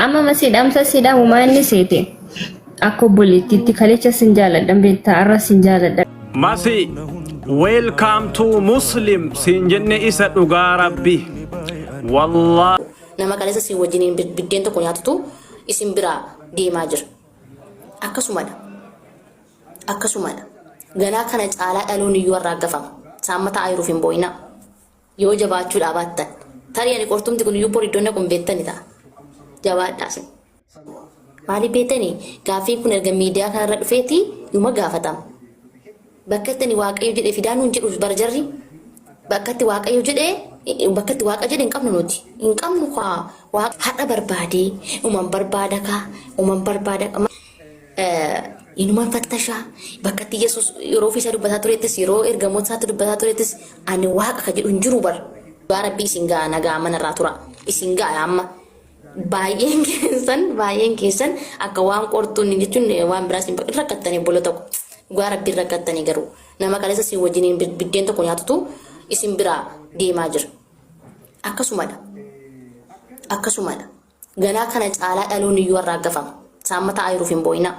Amma masii dhaamsa si dhaamu maa inni seete akka obboleettiitti kalecha sin jaaladhan beektaa arra sin jaaladha. Masi welcome to Muslim siin jenne isa dhugaa rabbi. Wallah. Nama kaleessa isin wajjiniin biddeen tokko nyaatutu isin biraa deemaa jira. Akkasumadha. Akkasumadha. Ganaa kana caalaa dhaloon iyyuu arraaggafama. Saamma taa'aa jiruuf hin boo'inaa. Yoo jabaachuudhaa baattan. Tarii ani qortumti kun iyyuu bor iddoon dhaqu hin beektani ta'a. Jabaadhaa isin. Maaliif beektani? Gaaffiin kun erga miidiyaa kanarra dhufeeti numa gaafatama. Bakka itti ani Waaqayyo jedhe fidaa nuun jedhu bara jarri. Bakka itti Waaqayyo jedhe bakka itti Waaqa jedhe hin qabnu nuti. Hin qabnu kaa. Waaqa har'a barbaadee uman barbaada kaa uman barbaada. Inuman fattashaa bakka itti Yesuus yeroo ofiisaa dubbataa turettis yeroo ergamoota isaatti dubbataa turettis ani waaqa ka jedhu hin jiru bar. Dhugaa rabbii isin ga'a nagaa manarraa tura isin ga'a amma baay'een keessan baay'een keessan akka waan qortuun jechuun waan biraas hin rakkattanii obboloota ko dhugaa rabbii rakkattanii garuu nama kaleessa isin wajjiniin biddeen tokko nyaatutu isin biraa deemaa jira akkasumadha akkasumadha. Ganaa kana caalaa dhaloon iyyuu arraaggafama. Saamma taa'aa jiruuf hin boo'inaa.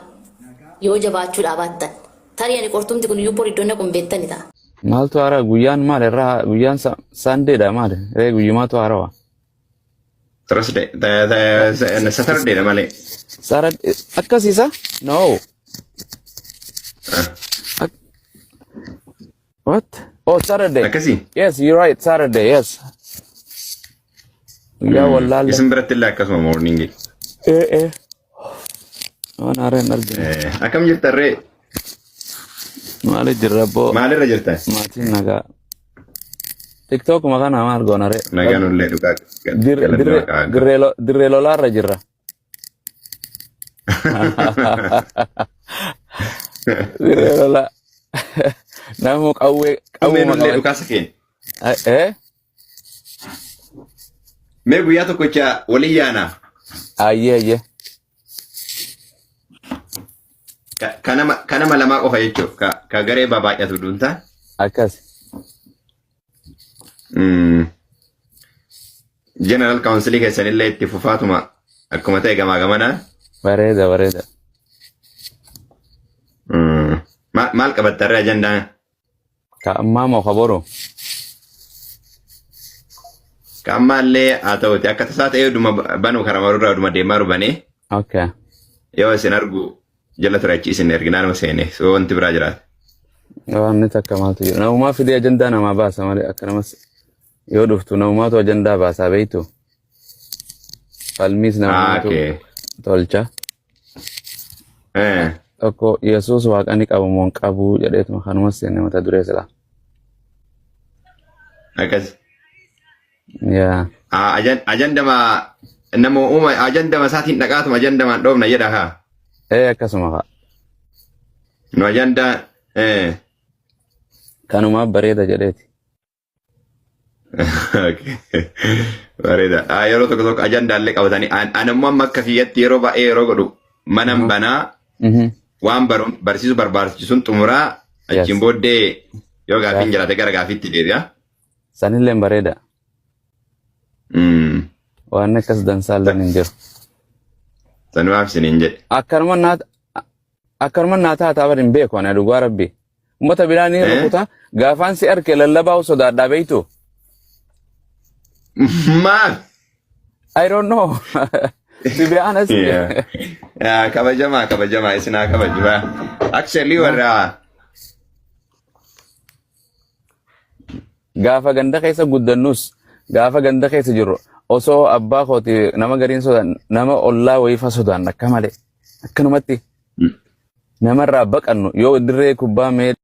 Yoo jabaachuudhaa baattan. Tarii ani qortumti kun iyyuu bor iddoon dhaqu hin beektani ta'a. Maaltu haaraa guyyaan maal irraa guyyaan Sunday dha maal ree guyyumaatu haarawaa. Thursday, Saturday dha malee. Sara akkasiisa? No. What? Oh, Saturday. Akkasii? Yes, you're right. Saturday, yes. Guyyaa wallaalle. Isin biratti illee akkasuma morning. Eh, eh. Waan haaraa hin argine. Akkam jirtan ree? Maali jirra abboo? Maalirra jirtan? Maatiin nagaa. TikTokuma kana maal goona ree? Nagaan ullee dhugaa galanni waaqaa haa ga'u. Dirree lolaarra jirra. Dirree lolaa. Namu qawwee Dhumee qawwuma nullee qaba. dhukaasa keenya. Eh? Mee guyyaa tokkocha waliin yaanaa. Ayyee ayyee. Ka nama lamaa qofa jechuuf ka garee babaay'atu duuntaa. Akkas. General Council keessanillee itti fufaatuma akkuma ta'e gamaa gamanaa. Bareeda bareeda. Maal qabattarree ajandaan? Ka ammaa moo ka boru? Ka ammaallee haa ta'uti akka tasaa ta'ee dhuma banuu karaa marurraa dhuma deemaa rubanee yoo isin argu jala ture achi isin erginaa nama seene so wanti biraa jiraate. Waan takka maaltu jira. Namumaa fidee ajandaa namaa baasa malee akka namas yoo dhuftu namumaatu ajandaa baasaa beektu. Falmiis namumaatu tolcha. Tokko Yesuus waaqa ni qabu moo hin qabu jedheetuma kanumas seenne mata duree silaa. Akkas. Yaa. Ah, Ajandama nama uuma ajandama isaatiin dhaqaatuma ajandamaan dhoofna jedha haa. Ee akkasuma haa. Nu ajandaa eh. Kanumaaf bareeda jedheeti. Okay. Bareeda. Ah, yeroo tokko tokko ajandaallee qabatanii an ammoo amma akka kiyyatti yeroo baay'ee yeroo godhu manan banaa waan barsiisuu barbaachisuun xumuraa achiin booddee yoo gaaffiin jiraate gara gaaffiitti deebi'a. Sanilleen bareeda. Waan akkas dansaalleen hin jiru. Sanumaaf isiniin jedhe. Akkanuma naa akkanuma naa taataa bari hin beeku ani dhugaa rabbi. Uummata biraa ni rukuta gaafaan si arke lallabaa sodaadhaa beektu. Maal? I don't know. To be honest. Yeah. Yeah, kabajamaa kabajamaa isin haa kabaju. Actually warra Gaafa ganda keessa guddannus gaafa ganda keessa jirru osoo abbaa kooti nama gariin sodaan nama ollaa wayiifa sodaan akka malee akkanumatti namarraa baqannu yoo dirree kubbaa mee